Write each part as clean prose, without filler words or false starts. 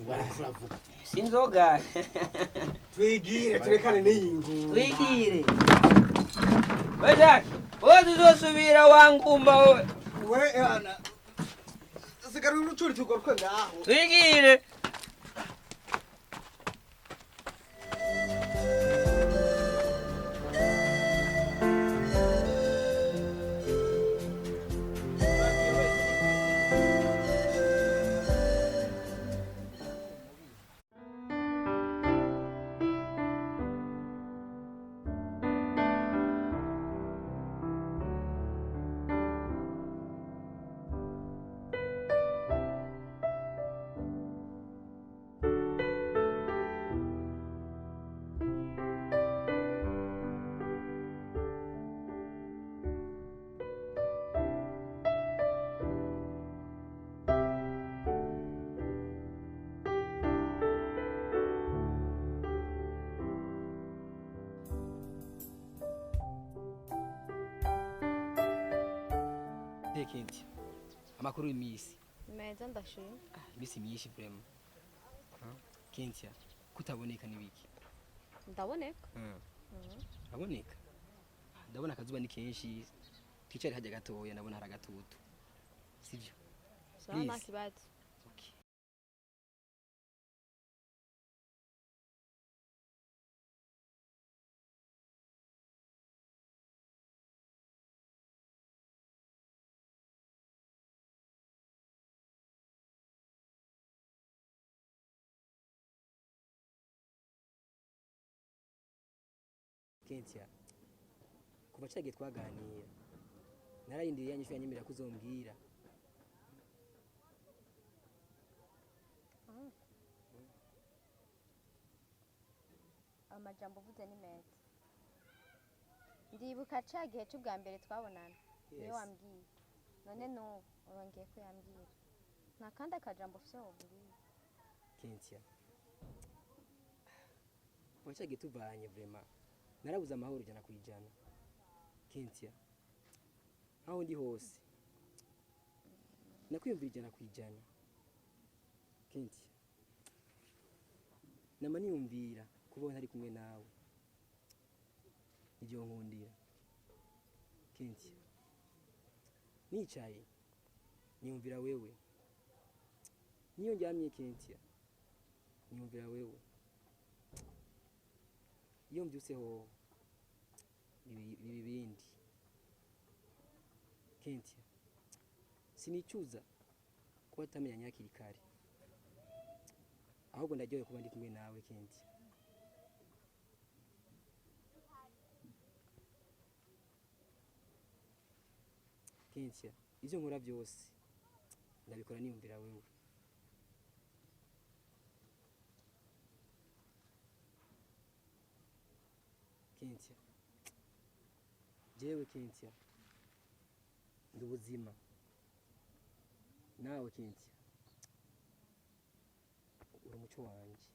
Bariko. Sinzoga. Twigire turekane n'iyi ngumba. Twigire. We Jack, wowe tuzosubira wangumba wowe. We ana. Sigara urucuri tugaruke ngaho. Twigire. Tekenti. Amakuru y'imisi. Meza ndashima. Imisi myinshi vraiment. Kentia, kutaboneka nibiki? Ndaboneka. Aboneka. Ndabona akazuba ni kenshi. Twicare hajya gatoya ndabona hari agatutu. Sivyo? Sawa nta Please. kibazo. Okay. Kentia, kuva cagiye twaganira nararindiriye yanyishu yanyemera kuzombwira. Amajambo uvuze ni meza. Ndibuka ca gihe c'ubwa mbere twabonana. Niyo Yes. wambwiye. None n'ubu urongeye kuyambwira. Nta kandi akajambo ufise wobwira. Kentia, kuva cagiye tuvanye vraiment narabuze amahoro 100%. Kentia, aho ndi hose nakwiyumvira 100%. Kentia, nama niyumvira kubaho ntari kumwe nawe nivyo nkundira. Kentia, nicaye niyumvira wewe, niyo ndyamye Kentia niyumvira wewe, iyo mbyutse hoho biba ibindi. Kentia, sinicuza kuba tutamenyanye hakiri kare, ahubwo ndaryohewe kuba ndi kumwe nawe Kentia. Kentia, ivyo nkora byose ndabikora niyumvira wewe. Kentia, jewe Kentia ndi ubuzima nawe Kentia uri umuco wanje.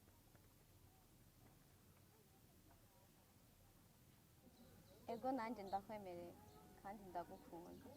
Ego nanje ndakwemerera kandi ndagukunda.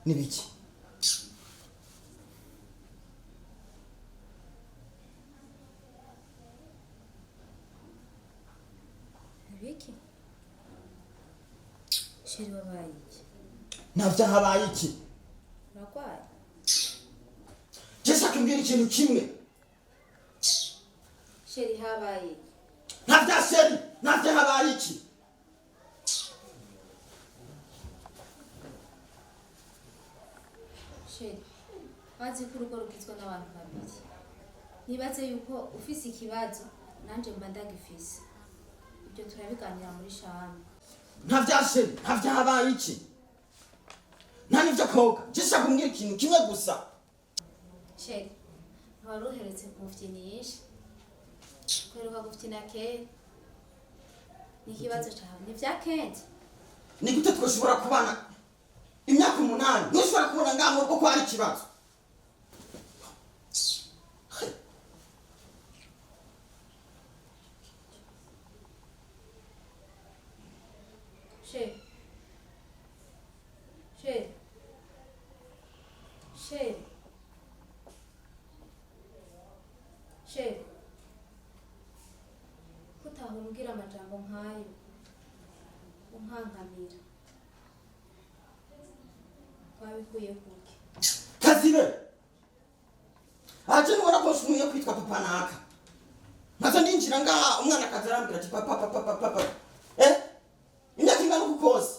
Nibiki? Biki? Chéri wabaye iki? Navyo habaye iki? Uragwaye? Je shaka umbwira ikintu kimwe. Chéri habaye iki? Navyo chéri, navyo habaye iki? Chéri, wazi ko urugo rugizwe n'abantu babiri. Nibaze yuko ufise ikibazo nanje mba ndagifise. Ibyo turabiganira muri shame. Nta vya chéri, nta vyabaye iki, nta n'ivyo koga. Je shaka kumbwira ikintu kimwe gusa. Chéri, ntiwari uheretse kumufyinisha, kweruka gufyina kera. Ni ikibazo cawe, ni vya kenshi. Ni gute twoshobora kubana imyaka 8, ntushobora kubona ngaha mu rugo ko hari ikibazo? Chéri, chéri, chéri, chéri, kutahora umbwira amajambo nk'ayo unkankamira, wabikuye kuki? Kazibe aje, nubona ko nsumye kwitwa papa naka, nkaza ndinjira ngaha, umwana akaza arambwira ati: "Papa, papa, papa, papa." Imyaka ingana uku kose.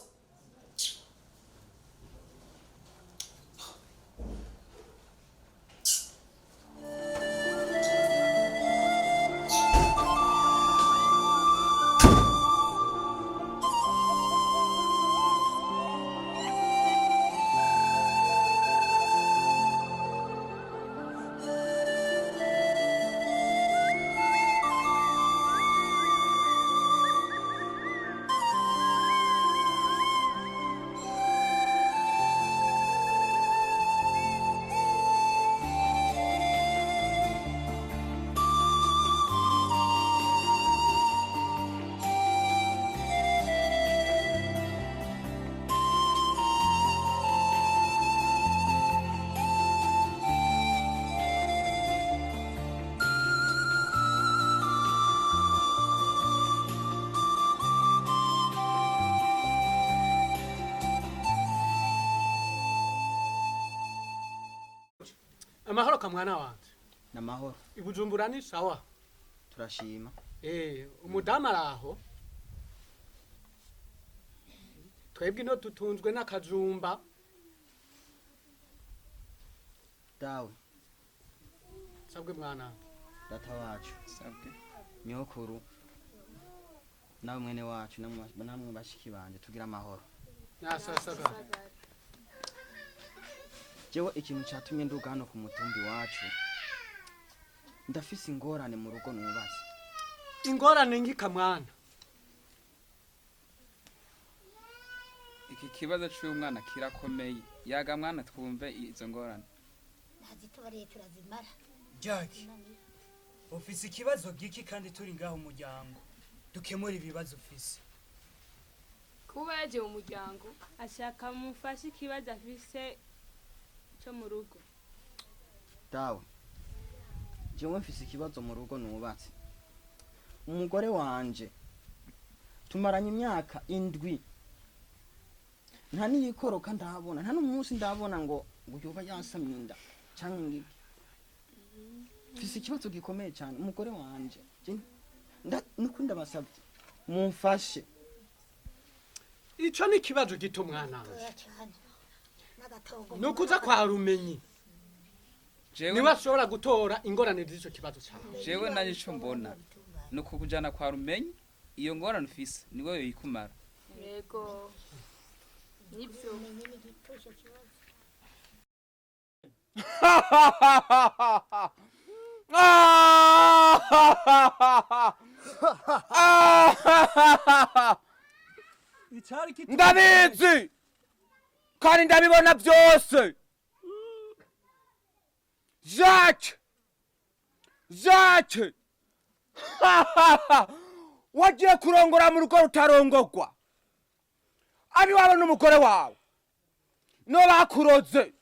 Amahoro kamwana wanje. Namahoro. Ibujumbura ni sawa? Turashima. Umudamu araho? Twebwe ino dutunzwe n'akajumba. Dawe. Sabwe mwana wanje. Data wacu. Sabwe. Nyokuru nawe, mwene wacu, namwe bashiki banje, tugira amahoro. Nasasaga. Jewe ikintu catumye nduga hano ku mutumbi wacu, ndafise ingorane mu rugo nubatse. Ingorane ngika mwana? Iki kibazo c'umwana kirakomeye. Yaga mwana, twumve izo ngorane. Ntazitubariye turazimara. Jack, ufise ikibazo giki kandi turi ngaho umuryango dukemura ibibazo ufise? Kuba yaje mu muryango, ashaka mufashe ikibazo afise cyo mu rugo. Dawe, jewe mfise ikibazo mu rugo nubatse. Umugore wanje tumaranye imyaka 7, nta niyikoroka ndabona, nta n'umunsi ndabona ngo yoba yasamye inda canke ngiki. Mfise ikibazo gikomeye cyane, umugore wanje. Nuko ndabasabye mumfashe. Ico ni ikibazo gito mwana wanje. Toya cyane n'agatongo. Nukuza kwa Rumenyi. Jewe niwe ashobora gutora ingorane z'ico kibazo cawe. Jewe naje ico mbona ni ukukujana kwa Rumenyi. Iyo ngorane ufise niwe yoyikumara. Yego, nibyo. Umenye ni gito icyo kibazo. Icari kitu. Ndabizi kandi ndabibona byose. Jacques, Jacques, wagiye kurongora mu rugo rutarongogwa. Abiwawe n'umugore wawe no bakuroze,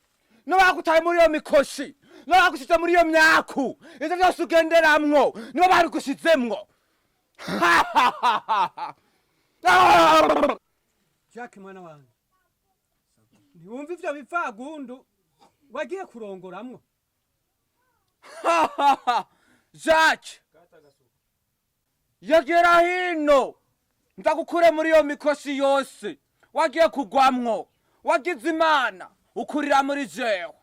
no bagutaye muri iyo mikoshi, no bagushize muri iyo myaku. Ivyo vyose ugenderamwo nibo babigushizemwo. Jack mwana wanje, ntiwumva ivyo bivagundu wagiye kurongoramwo? Jacques, yegera hino ndagukure muri iyo mikosi yose wagiye kugwamwo. Wagize Imana ukurira muri jewe.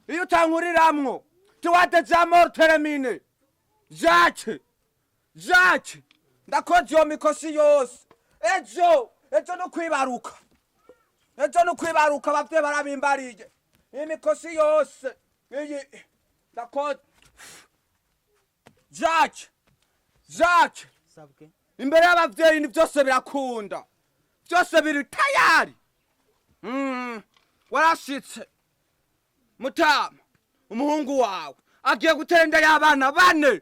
Iyo utankuriramwo tiwadejamo termine. Jacques, Jacques. Ndakoze iyo mikosi yose. Ejo, ejo no kwibaruka. Ejo no kwibaruka abavyeyi barabimbariye. Imikosi yose. Iyi ndakoze. Jacques! Jacques! Sabwe. Imbere y'abavyeyi ni byose birakunda. Byose biri tayari. Warashitse. Mutama, umuhungu wawe agiye gutera inda y'abana bane.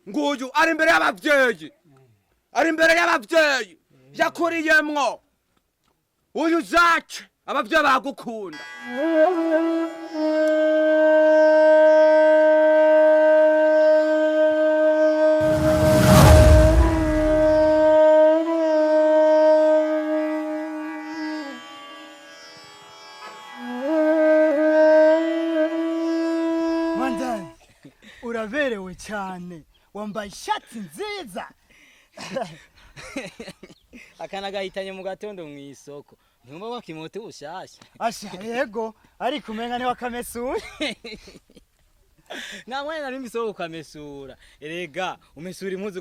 Nguyu ari imbere y'abavyeyi. Ari imbere y'abavyeyi. Yakuriyemwo. Uyu Jacques, abavyeyi bagukunda. Mandani, uraberewe cyane, wambaye ishati nziza. Akana gahitanye mu gatondo mu isoko, ntumva wakimota ubushasha. Asha yego, ariko umenga ni wakamesuye. Nta mwanya nari mfise wo kukamesura. Erega umesura impuzu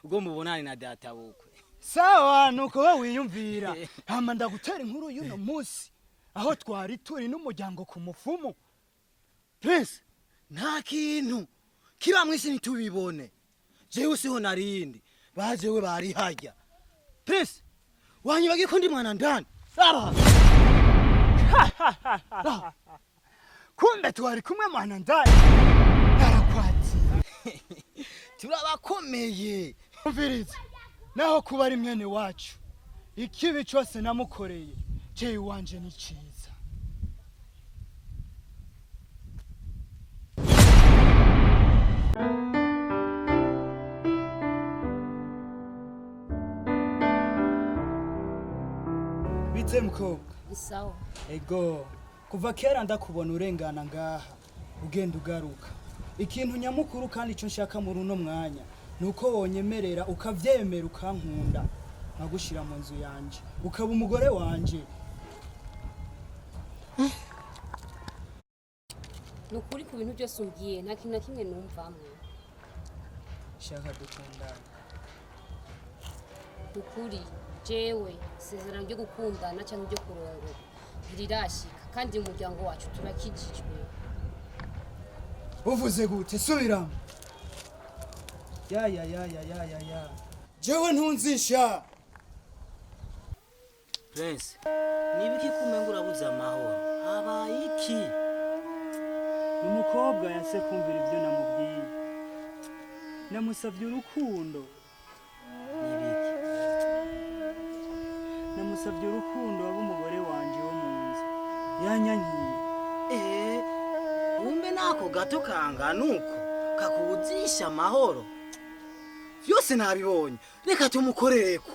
ugomba ubonane na data bukwe. Sawa, nuko we wiyumvira. Hama ndagutera inkuru y'uno munsi aho twari turi n'umuryango ku mufumu. Prince, nta kintu kiba mw'isi ntitubibone. Jewe siho narindi, bajewe bari harya. Prince, wanyibagiye ko ndi mwana ndani. Saba. Kumbe twari kumwe mwana ndani. Narakwati. Turabakomeye. Umviriza. Naho kuba ari mwene wacu, ikibi cyose namukoreye, jewe iwanje ni ciza. Bite mukobwa? Isawa. Ego, kuva kera ndakubona urengana ngaha, ugenda ugaruka. Ikintu nyamukuru kandi icyo nshaka muri uno mwanya ni uko wonyemerera ukavyemera ukankunda, nkagushira mu nzu yanje, ukaba umugore wanje. Ni ukuri ku bintu byose umbwiye nta kintu na kimwe numvamwo. Shaka dukundana. Ni ukuri jewe isezerano ryo gukundana cyangwa ryo kurongora ntirirashika, kandi mu muryango wacu turakijijwe. Uvuze gute? Subiramo. Ya ya ya ya ya ya ya. Jewe ntunzisha. Prince, nibiki kumenga urabuze amahoro? Habaye iki? Umukobwa yanse kumvira ibyo namubwiye. Namusabye urukundo. Namusabye urukundo waba umugore wanje wo mu nzu. Yanyankiye. Eh, kumbe nako gato kangana uko kakubuzisha amahoro. Vyose nabibonye, reka tumukorereko.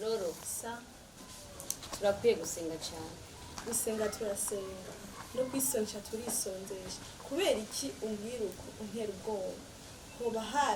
Roro, turakwiye gusenga cyane. Gusenga turasenga, no kwisonsha turisonzesha. Kubera iki umbwira uko untera ubwoba? Hoba hari